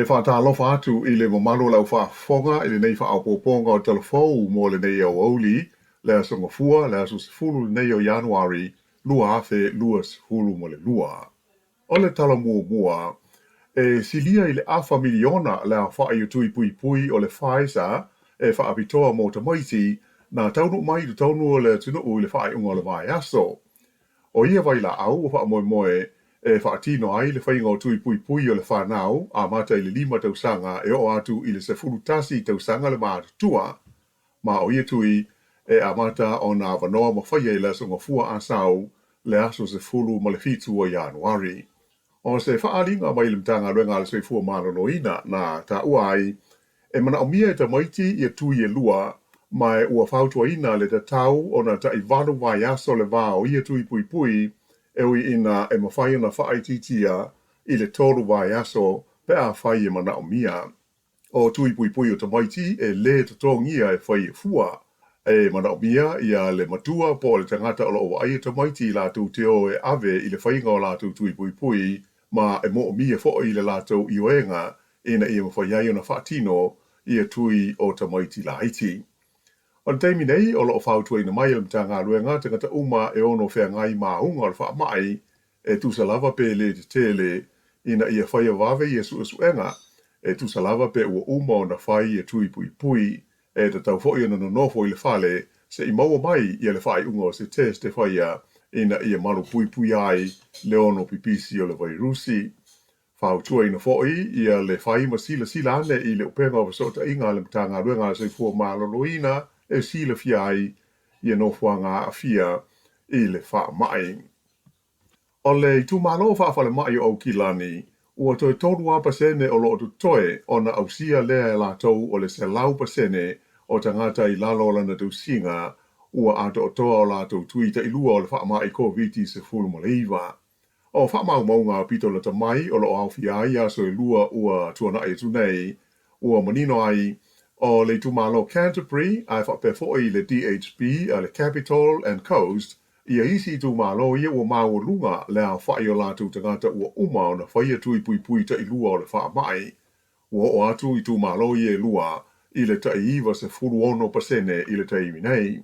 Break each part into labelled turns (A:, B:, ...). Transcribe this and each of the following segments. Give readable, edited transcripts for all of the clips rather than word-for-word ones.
A: E faatalofa atu i le mamalu o le aufaafofoga i lenei faaopoopoga o Talafou mo lenei aoauli, le Aso Gafua, le aso 10 lenei o Ianuari 2022. O le tala muamua, e silia i le afa miliona le aofa'i o tui puipui o le Pfizer e faapitoa mo tamaiti na taunuu mai i totonu o le atunuu i le faaiuga o le vaiaso. O ia vailaau ua faamoemoe e faatino ai le faiga o tui puipui o le fanau amata i le 5 tausaga e oo atu i le 11 tausaga le matutua. Ma o ia tui e amata ona avanoa ma faia i le Aso Gafua Asau, le aso 17 o Ianuari. O se faaaliga mai le Matagaluega a le Soifua Maloloina na taua ai, e manaomia e tamaiti ia tui e lua, ma e ua fautuaina le tatau ona tai 8 vaiaso le va o ia tui puipui, e ui ina e mafai ona faaitiitia i le 3 vaiaso pe afai e manaomia. O tui puipui o tamaiti e lē totogia e fai e fua. E manaomia ia le matua po o le tagata o lo o vaaia tamaiti latou te o e ave i le faiga o latou tui puipui, ma e moomia fo'i le latou ioega ina ia mafai ai ona faatino ia tui o tamaiti laiti. O le taimi nei, o lo o fautuaina mai e le Matagaluega tagata uma e ono feagai ma auga o le faamai, e tusa lava pe le tetele, ina ia faia vave ia suesuega, e tusa lava pe ua uma ona fai ia tui puipui, e tatau foi ona nonofo i le fale se'i maua mai ia le faaiuga o se test e faia ina ia malu puipuia ai le ono pipisi o le vairusi. Fautuaina foi ia le fai ma silasila ane i le upega o fesootaiga a le Matagaluega a le Soifua Maloloina e silafia ai ia nofoaga aafia i le faamai. O le itumalo faafalemai o Aukilani, ua toe 3% o lo o totoe ona ausia lea e latou o le 100% o tagata i lalo o lana tausiga ua atoatoa o latou tui tailua o le faamai Koviti-19. O faamaumauga aupito lata mai o lo o aofia ai aso e lua ua tuana'i atu nei, ua manino ai o le itumalo Canterbury ae faapea foi le DHB a le Capital and Coast ia isi itumalo ia ua maualuga le aofa'i o latou tagata ua uma ona faia tui puipui tailua o le faamai. Ua oo atu itumalo ia e lua i le tai 96% i le taimi nei.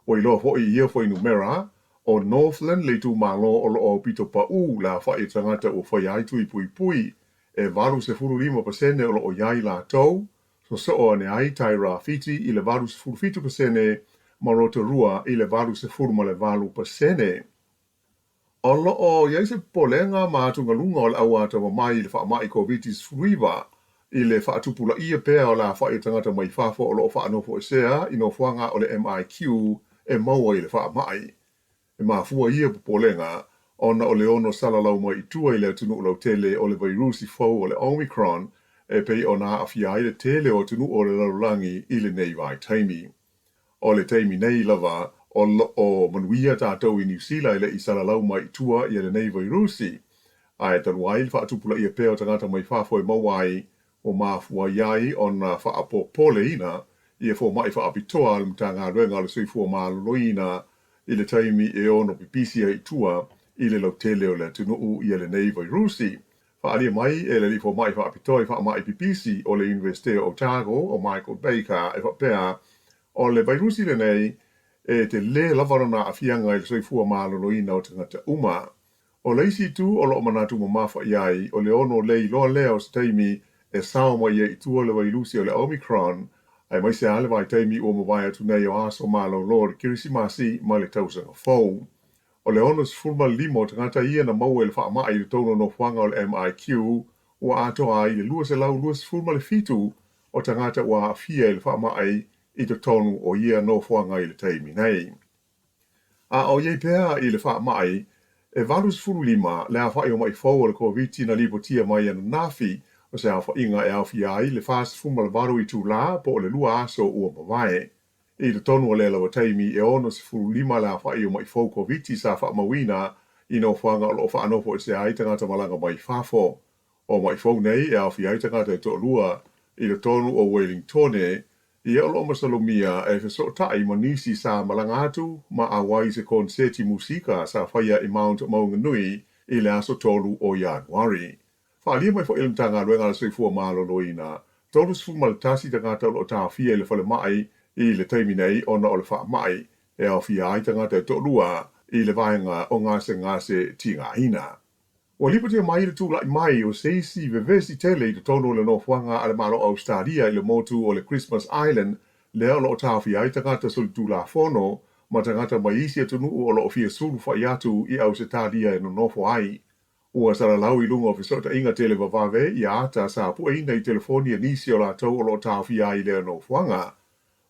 A: Ua iloa foi i ia fuainumera, ʻo Northland le itumalo o lo o aupito paʻū le aofa'i o tagata ua faia ai tui puipui, e 85% o lo o i ai latou, sosoo ane ai Tairāwhiti i le 87% ma Rotorua i le 88%. O lo o i ai se popolega ma atugaluga o le auatamamai i le faamai Koviti-19 i le faatupulaia pea o le aofa'i o tagata mai fafo o lo o faanofoesea i nofoaga o le MIQ e maua i le faamai. E mafua ia popolega ona o le ono salalau mai i tua i le atunuu lautele o le vairusi fou o le Omicron e pei ona aafia ai le tele o atunuu o le lalolagi i lenei vaitaimi. O le taimi nei lava, o lo o manuia tatou i Niu Sila e le i salalau mai i tua ia lenei vairusi. Ae talu ai le faatupulaia pea o tagata mai fafo e maua ai, ua mafua ai ona faapopoleina ia fomaʻi faapitoa a le Matagaluega o le Soifua Maloloina i le taimi e ono pipisi ai i tua i le lautele o le atunuu ia lenei vairusi. Faaalia mai e le alii fomaʻi faapitoa i faamaʻi pipisi o le Iunivesite o Otago o Michael Baker e faapea, o le vairusi lenei e telē lava lona aafiaga i le soifua maloloina o tagata uma. O le isi itu o lo o manatu mamafa i ai, o le ono le iloa lea o se taimi e sao mai ai i tua le vairusi o le Omicron, aemaise lava le vaitaimi ua mavae atu nei o aso malolo o le Kerisimasi ma le Tausaga Fou. O le 65 o tagata ia na maua i le faamai i totonu o nofoaga o le MIQ ua atoa ai le 227 o tagata ua aafia i le faamai i totonu o ia nofoaga i le taimi nei. A o i ai pea i le faamai, e 85 le aofa'i o ma'i fou o le Koviti na lipotia mai ananafi, o se aofa'iga e aofia ai le 48 itulā po o le 2 aso ua mavae. I totonu o lea lava taimi, e 65 le aofa'i o ma'i fou Koviti sa faamauina i nofoaga o lo o faanofoesea ai tagata malaga mai fafo. O ma'i fou nei e aofia ai tagata e toalua i totonu o Welingtone, ia o lo o masalomia e fesootaʻi ma nisi sa malaga atu ma ʻauai i se konseti musika sa faia i Mount Maunganui i le aso 3 o Ianuari. Faaalia mai foi e le Matagaluega a le Soifua Maloloina, 31 tagata o lo o taofia i le falemai i le taimi nei ona o le faamai e aofia ai tagata e toalua i le vaega o gasegase tigaina. Ua lipotia mai le tulai mai o se isi vevesi tele i totonu o le nofoaga a le Malo o Ausetalia i le motu o le Christmas Island lea o lo o taofia ai tagata solitulafono ma tagata mai isi atunuu o lo o fia sulufai atu i Ausetalia e nonofo ai. Ua salalau i luga o fesootaiga televavave ia ata sa pueina i telefoni a nisi o latou o lo o taofia ai i lea nofoaga.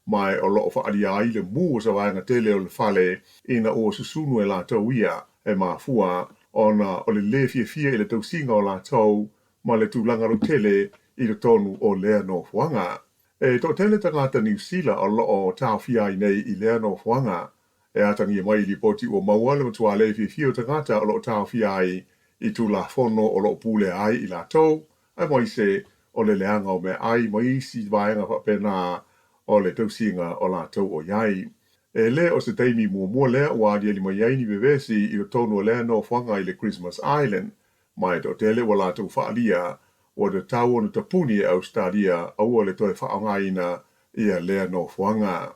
A: Ma o lo o faaalia ai le mu o se vaega tele o le fale ina ua susunu e latou ia, e mafua ona o le lē fiafia i le tausiga o latou ma le tulaga lautele i totonu o lea nofoaga. E toatele tagata Niu Sila o lo o taofia ai nei i lea nofoaga. E atagia mai i lipoti ua maua le matua lē fiafia o tagata o lo o taofia ai i Tulafono o lo o pulea ai i latou, aemaise o le leaga o meaai ma isi vaega faapena o le tausiga o latou o i ai. E le o se taimi muamua lea ua aliali mai ai ni vevesi i totonu o lea nofoaga i le Christmas Island, ma e toatele ua latou faaalia ua tatau ona tapuni e Ausetalia aua le toe faaaogaina ia lea nofoaga.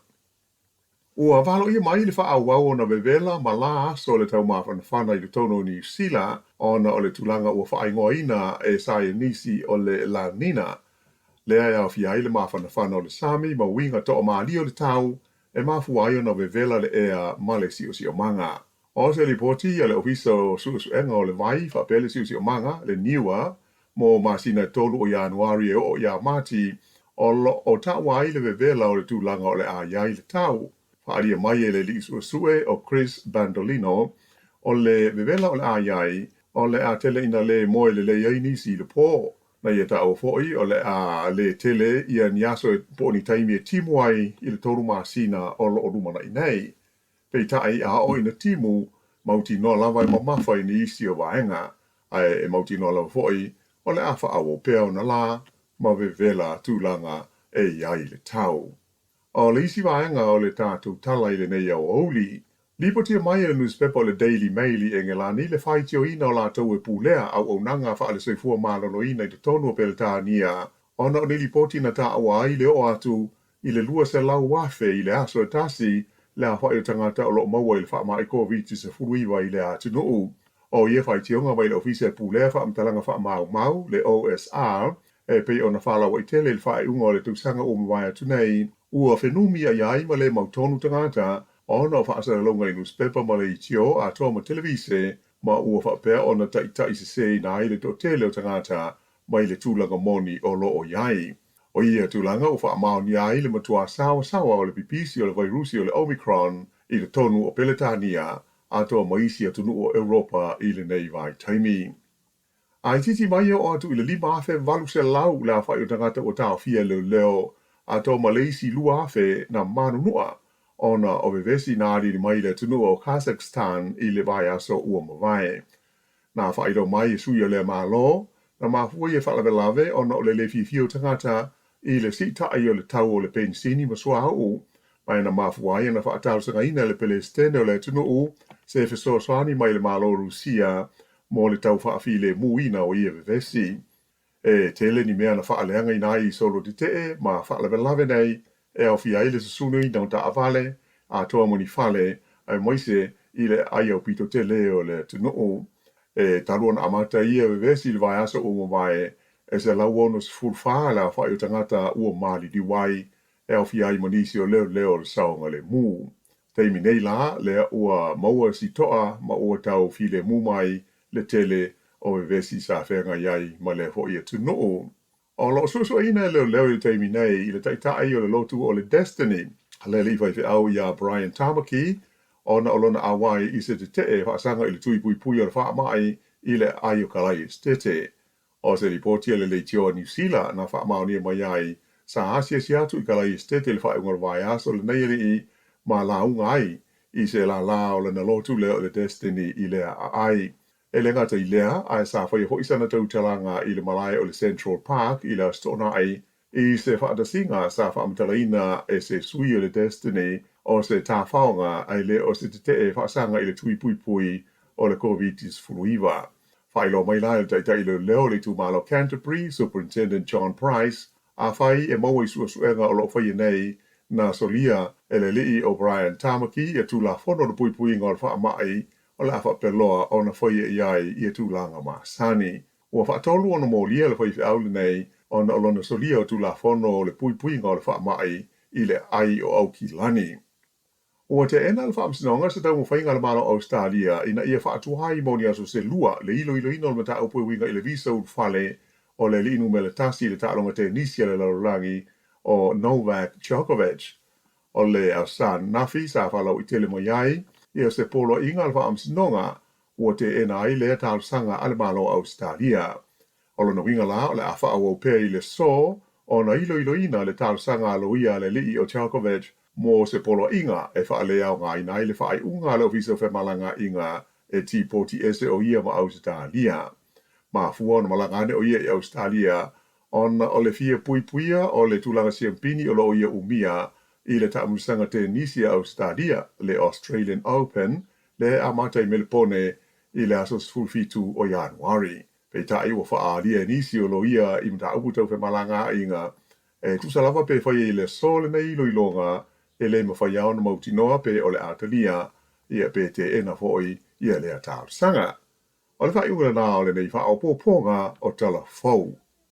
A: Ua valoia mai le faaauau ona vevela ma la aso o le taumafanafana i totonu o Niu Sila ona o le tulaga ua faaigoaina e saienisi o le La Nina, lea e aofia ai le mafanafana o le sami ma uiga toamalie o le tau e mafua ai ona vevela le ea ma le siosiomaga. O se lipoti a le Ofisa o Suesuega o le Vai faapea le Siosiomaga, le NIWA, mo masina e tolu o Ianuari e oo iā Mati, o lo o taua ai le vevela o le tulaga o le a i ai le tau. Faaalia mai e le alii suesue o Chris Bandolino, o le vevela o le a i ai, o le a tele ina lē moe lelei ai nisi i le pō. Na ia taua foi o le a lē tele ia ni aso po o ni taimi e timu ai i le tolu masina o lo o lumanai nei. Peitai, a oo ina timu, mautinoa lava e mamafa i nisi o vaega, ae e mautinoa lava foi o le a faaauau pea ona lā ma vevela tulaga e i ai le tau. O le isi vaega o le tatou tala i lenei aoauli, lipotia mai e le nusipepa o le Daily Mail i Engelani le faitioina o latou e pulea auaunaga faale-soifua maloloina i totonu o Peretania ona o ni lipoti na taua ai le oo atu i le 200,000 i le aso e tasi le aofai o tagata o lo o maua i le faamai Koviti-19 i lea atunuu. O ia faitioga mai le Ofisa e Pulea Faamatalaga Faamaumau, le OSR, e pei ona faalauaitele i le faaiuga o le tausaga ua mavae atu nei, ua fenumiai ai ma le mautonu tagata ona o faasalalauga i nusipepa ma leitio atoa ma televise ma ua faapea ona taitaiseseina ai le toatele o tagata mai le tulaga moni o lo o i ai. O ia tulaga ua faamaonia ai le matua saoasaoa o le pipisi o le vairusi o le Omicron i totonu o Peletania atoa ma isi atunuu o Europa i lenei vaitaimi. A itiiti mai e oo atu i le 5,800 le aofai o tagata ua taofia e leoleo atoa ma le isi 2,000 na manunua ona o vevesi na aliali mai i le atunuu o Kazakhstan i le vaiaso ua mavae. Na faailoa mai e sui o lea Malo, na mafua ia faalavelave ona o le lē fiafia o tagata i le siitai o le tau o le penisini ma suauu, ma na mafua ai ona faatalosagaina e le Pelesitene o le atunuu se fesoasoani mai le Malo o Rusia mo le tau faafilemuina o ia vevesi. E tele ni mea na faaleagaina ai i solo tetee ma faalavelave nei e aofia ai le susunuina o taavale atoa ma ni fale, aemaise i le aai aupito tele o le atunuu. E talu ona amata ia vevesi i le vaiaso ua mavae, e 164 le aofai o tagata ua maliliu ai, e aofia ai ma nisi o leoleo o le saogalemu. Taimi nei la, lea ua maua si toa ma ua tau filemu mai le tele o vevesi sa feagai ai ma lea foi atunuu. O lo o suesueina e leoleo i le taimi nei i le taitai o le lotu o le Destiny, le alii faifeau iā Brian Tamaki, ona o lona auai i se tetee faasaga i le tui puipui o le faamai i le aai o Kalae Esetete. O se lipoti a le leitio a Niu Sila na faamaonia mai ai, sa asiasi atu i Kalae Esetete i le faaiuga o le vaiaso lenei alii ma lauga ai i se lālā o lana lotu lea o le Destiny i lea aai. E le gata i lea, ae sa faia foi sana tautalaga i le malae o le Central Park i le Aso Toonai i se faatasiga sa faamatalaina e se sui o le Destiny o se tafaoga ae le o se tetee faasaga i le tui puipui o le Koviti-19. Faailoa mai la e le Taitai Leoleo o le itumalo Canterbury, Superintendent John Price, afai e maua i suesuega o lo o faia nei na solia e le alii o Brian Tamaki ia Tulafono o le Puipuiga o le Faamai o le a faapea loa ona faia i ai ia tulaga masani. Ua faatolu ona molia le faifeau lenei ona o lona solia o Tulafono o le Puipuiga o le Faamai i le aai o Aukilani. Ua teena e le Faamasinoga se taumafaiga a le Malo o Ausetalia ina ia faatuai mo ni aso se lua le iloiloina o le mataupu e uiga i le visa ulufale o le alii numera tasi i le taaloga tenisi a le lalolagi o Novak Djokovic. O le aso ananafi sa faalauaitele mai ai ia se poloaiga a le Faamasinoga ua teena ai lea talosaga a le Malo o Ausetalia. O lona uiga la, o le a faaauau pea i le aso ona iloiloina le talosaga a loia a le alii o Djokovic mo se poloaiga e faaleaogaina ai le faaiuga a le Ofisa o Femalagaaiga e tipoti ese o ia ma Ausetalia. Mafua ona malaga ane o ia i Ausetalia ona o le fia puipuia o le tulaga siampini o lo o ia umia i le taamulisaga tenisi a Ausetalia, le Australian Open, lea e amata i Melepone i le aso 17 o Ianuari. Peitai ua faaalia e nisi o loia i mataupu tau femalagaaiga, e tusa lava pe faia i le aso lenei iloiloga, e le mafai lava ona mautinoa pe o le a talia ia pe teena foi ia lea talosaga. O le faaiuga lena o lenei faaopoopoga o Tala Fou.